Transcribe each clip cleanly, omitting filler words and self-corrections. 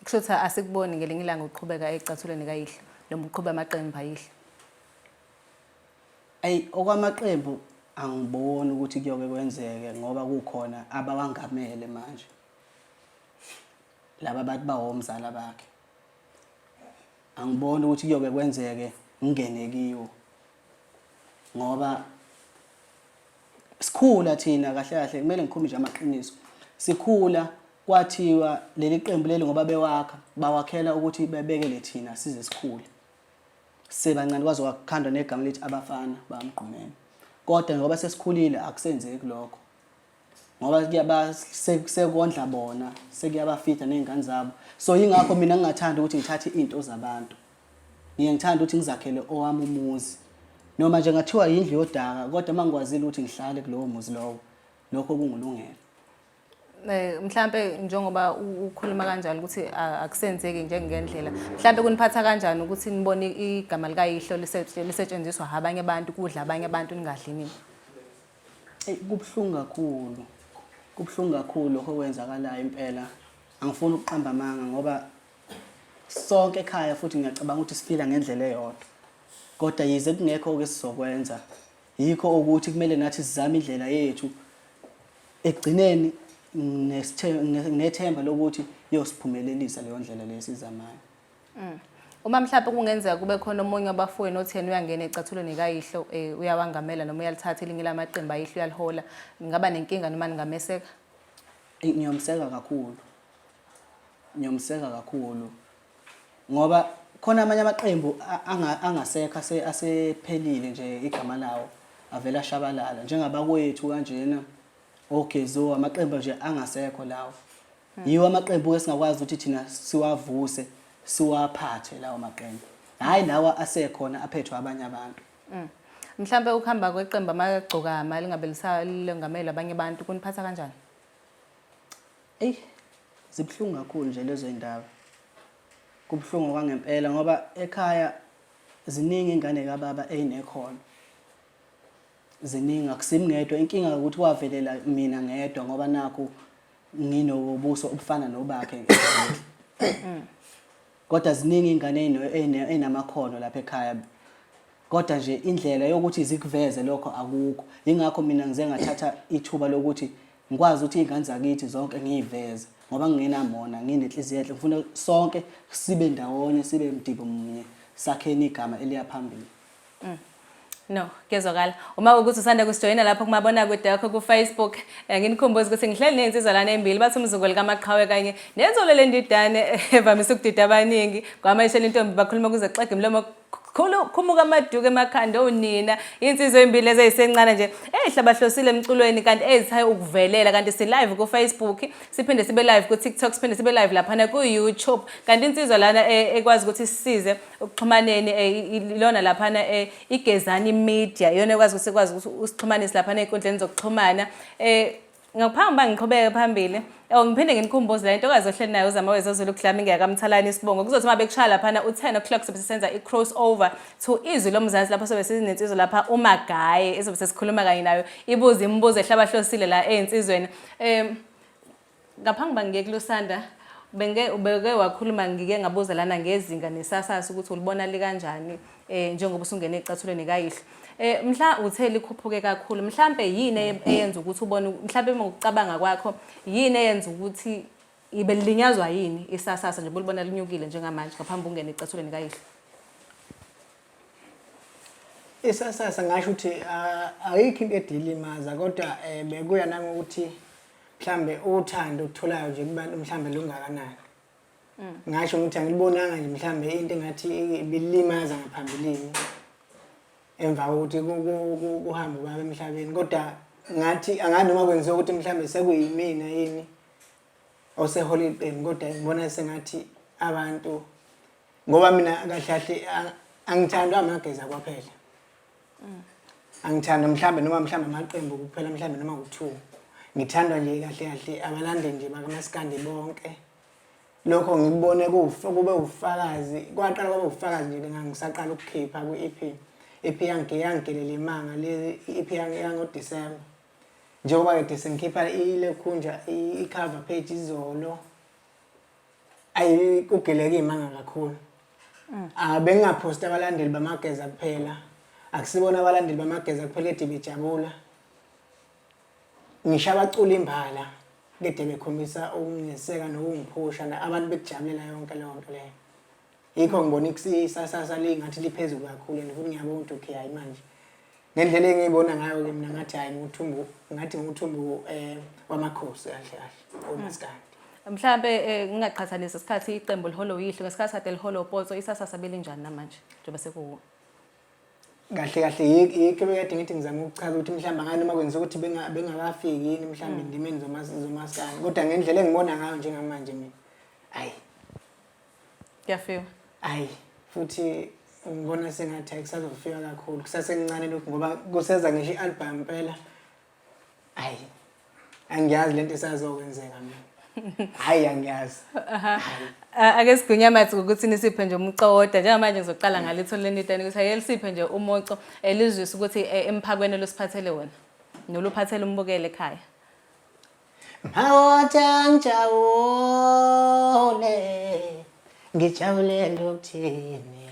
Kusho ukuthi asikuboni ngelinye ilanga uqhubeka ecathulweni kayihlo noma uqhuba amaqembu ayihlo. Eyi okwamaqembu angiboni ukuthi kuyoke kwenzeke ngoba kukhona abawangamele manje. Laba bathi bawomzala bakhe. Angiboni ukuthi kuyoke kwenzeke ngingene kiwo. Ngoba sikhula thina kahle kahle kumele ngikhulume nje amaqiniso. Sikhula kwathiwa leli qembu leli ngoba bewakha bawakhela ukuthi bebekele thina size sikhule. Sisebancane kwaze kwakhandwa negama lithi abafana bamgqumeni. Kodwa ngoba sesikhulile akusenzeki lokho. Ngoba kuyaba sekondla bona, sekuyabafida nezingane zabo. So yingakho mina ngingathanda ukuthi ngithathe izinto zabantu. Ngiye ngithanda ukuthi ngizakhele owami umuzi. Noma nje ngathiwa yindlu yodaka kodwa uma ngikwazile ukuthi ngihlale kulowo muzi lowo, lokho kungilungele. Eh mhlambe njengoba ukhuluma kanjalo ukuthi akusenzeki njengendlela mhlambe kuniphatha kanjani ukuthi nibone igama likayihlo lisetshenziswa abanye abantu kudla abanye abantu ningadli nina? Eyi kubuhlungu kakhulu. Kubuhlungu kakhulu lokho okwenzakalayo impela. Angifuni ukuqamba amanga ngoba sonke ekhaya futhi ngiyacabanga ukuthi sifila ngendlela eyodwa. Kodwa yize kungekho-ke esizokwenza, yikho ukuthi kumele nathi sizame indlela yethu ekugcineni nginethemba lokuthi iyosiphumelelisa leyo ndlela leyo esiyizamayo. Uma mhlawumbe kungenzeka kube khona omunye wabafowenu othi yena uyangena ecathulweni kayihlo um uyawangamela noma uyalithatha elinye lamaqembu ayihlo uyalihola, ningaba nenkinga noma ningameseka? Ngiyomseka kakhulu. Ngiyomseka kakhulu ngoba khona amanye amaqembu angasekho asephelile nje igama lawo avele ashabalala njengabakwethu kanjena ogezo amaqembu nje angasekho lawo. Yiwo amaqembu esingakwazi ukuthi thina siwavuse siwaphathe lawo maqembu. Hhayi lawa asekhona aphethwe abanye abantu. Mhlampe ukuhamba kweqembu amagcokama lingabe lisalongamela abanye abantu kuniphatha kanjani? Eyi zibuhlungu kakhulu nje lezo y'ndaba. Kubuhlungu okwangempela ngoba ekhaya ziningi iy'ngane kababa ey'nekhono. Ziningi akusimi ngedwa inkinga ukuthi kwavelela mina ngedwa ngoba nakhu nginobuso obufana nobakhe. Kodwa ziningi iy'ngane ey'namakhono lapha ekhaya. Kodwa nje indlela yokuthi zikuveze lokho akukho. Yingakho mina ngize ngathatha ithuba lokuthi ngikwazi ukuthi iy'ngane zakithi zonke ngiy'veze ngoba ngingenamona, nginenhliziyo enhle. Ngifuna sonke sibe ndawonye, sibe mdibo munye, sakheni igama eliya phambili. No, kuyezwakala. Uma ukuthi usanda kusijoyina lapho kumabonakude wakho ku-Facebook, eh, nginikhumbuze ukuthi ngihleli ney'nsizwa lana embili bathi umzukulu kamaqhawe kanye nenzolo lendidane evamise ukudida abaningi. Kwamayishela intombi bakhuluma kuze kuxege imilomo khulu khumuka amaduku emakhanda onina insizwa ezimbili lezi ezisencane nje ezihlabahlosile emculweni kanti ezithaye ukuvelela kanti si live ku Facebook siphinde sibe live ku TikTok siphinde sibe live laphana ku YouTube kanti insizwa lana eh, ekwazi ukuthi sisize ukuxhumaneni eh, ilona laphana eh, igezani media iyona ekwazi ukuthi ikwazi ukuthi usixhumanise laphana ey'nkundleni zokuxhumana eh Ngaphambi uba ngiqhubeke phambili, oh ngiphinde nginikhumbuze la intokazi ohleli nayo uZama wezozulu kudlami ngeyakamthalane isibongo. Kuzothi uma bekushaya laphana u-10 o'clock sobe sesenza i-cross over to Izwi Lomzansi lapho sobe sinensizwa lapha uMagaye ezobe sesikhuluma kanye nayo ibuza imibuzo ehlabahlosile la ey'nsizweni. Um Ngaphambi kuba ngiye kuLusanda, bengike ubeke wakhuluma ngike ngabuza lana ngezinga nesasasa ukuthi ulibona likanjani eh njengoba usungene ecathulweni kayihlo. Eh mhla uthe likhuphuke kakhulu mhlambe yini eyenza ukuthi ubone mhlambe ngokucabanga kwakho yini eyenza ukuthi ibe linyazwa yini isasasa nje bolibona linyukile njengamanje ngaphambi ungene ecathulweni kayihlo. Isasasa ngasho ukuthi ayikho into edilimaza kodwa eh, bekuya nangokuthi mhlambe uthando okutholayo nje kubantu mhlambe lungakanani ngasho ngithi angilibonanga nje mhlambe into engathi ibilimaza ngaphambilini emva kokuthi kuhambe ubaba emhlabeni kodwa ngathi angazi noma kwenziwa ukuthi mhlambe sekuyimina yini osehola iqembu kodwa ngibona sengathi abantu ngoba mina kahle kahle angithandwa amageza kwaphela Angithandwa mhlambe noma mhlambe amaqembu kuphela mhlambe noma ku-two. Ngithandwa nje kahle kahle abalandeli nje bakamaskandi bonke. Lokho ngikubone kube ubufakazi, kwaqala kwaba ubufakazi nje ngangisaqala ukukhipha kwi-EP. EP yangigelela imanga le i-EP yangoDisemba. Njengoba kade sengikhipha ilekhunja i-cover page izolo. Ayi kugileke imanga kakhulu. Ah bengingaphosti abalandeli bamageza kuphela. Akusibona abalandeli bamageza kuphela kade bejabula. Ngisho abacula imbala kade bekhombisa ukungiseka nokungiphusha abantu bekujabulela yonke leyo nto leyo. Yikho ngibona ikusasasa lingathi liphezulu kakhulu and futhi ngiyabona ukuthi okay hayi manje ngendlela engiyibona ngayo-ke mina ngathi hhayi nguthumbu ngathi nguthumbu um wamakhosi kahle kahle omaskandi. Mhlampe ngingaqhathanisa isikhathi iqembu liholo uyihlo ngesikhathi kade liholo uPotso isasasa belinjani namanje njengoba sekuwu Kahle kahle yikho bekade ngithi ngizama ukuchaza ukuthi mhlawumbe angani noma kwenza ukuthi bengakafiki yini mhlawumbe endimeni zomaskandi kodwa ngendlela engibona ngayo njengamanje mina ayi Kuyafiwa. Ayi futhi ngibona sengathi akusazofika kakhulu kusasemncane lokhu ngoba kuseza ngisho i-album impela. Ayi angiyazi lento esazokwenzeka mina. Hayi angiyazi. Ake sigwinye amathe ngokuthi nisiphe nje umuco owodwa njengamanje ngizoqala ngalitho lenitani ukuthi ake lisiphe nje umuco elizwise ukuthi emphakweni olusiphathele wona noluphathele umbukeli ekhaya. Mawota ngijabule, ngijabulele ukuthini.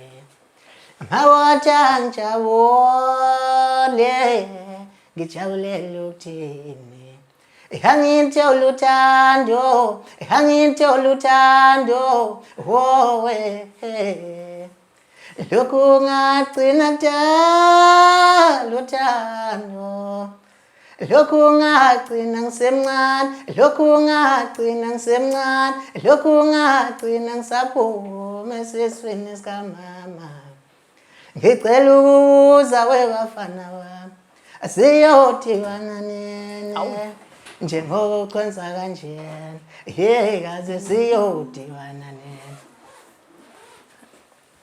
Mawota ngijabule, ngijabulele ukuthini. Angithe uluthando, angithe uluthando, wowe. Lokhu ngagcina kudala uthando. Lokhu ngagcina ngisemncane, lokhu ngagcina ngisemncane, lokhu ngagcina ngisaphuma esiswini sikamama. Ngicela ukubuza webafana bami, siyodibana nini? Njengoba uchwensa kanjena, ye kaze siyodibana nini?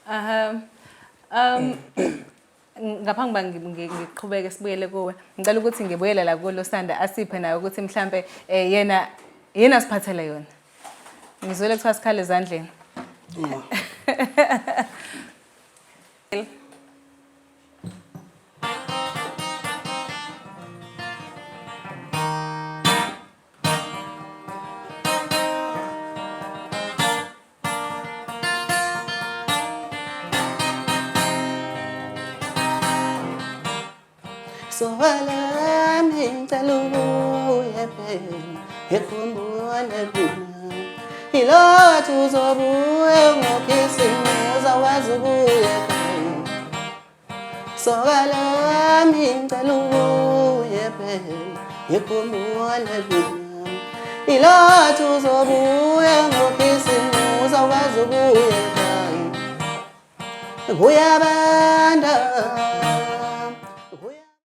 Aha. Ngaphambi kuba ngiqhubeke sibuyele kuwe, ngicela ukuthi ngibuyele la kulo Sanda asiphe naye ukuthi mhlambe yena yena asiphathele yona. Ngizwele kuthiwa sikhale ezandleni. Sobalami ngicela ubuye phela ngikhumbule mina Ilothi uzobuye ngokhisimusi awazi ubuye ekhaya Sokalami ngicela ubuye phela ngikhumbule mina Ilothi uzobuya ngokhisimusi awukaze ubuye ekhaya Kuyabanda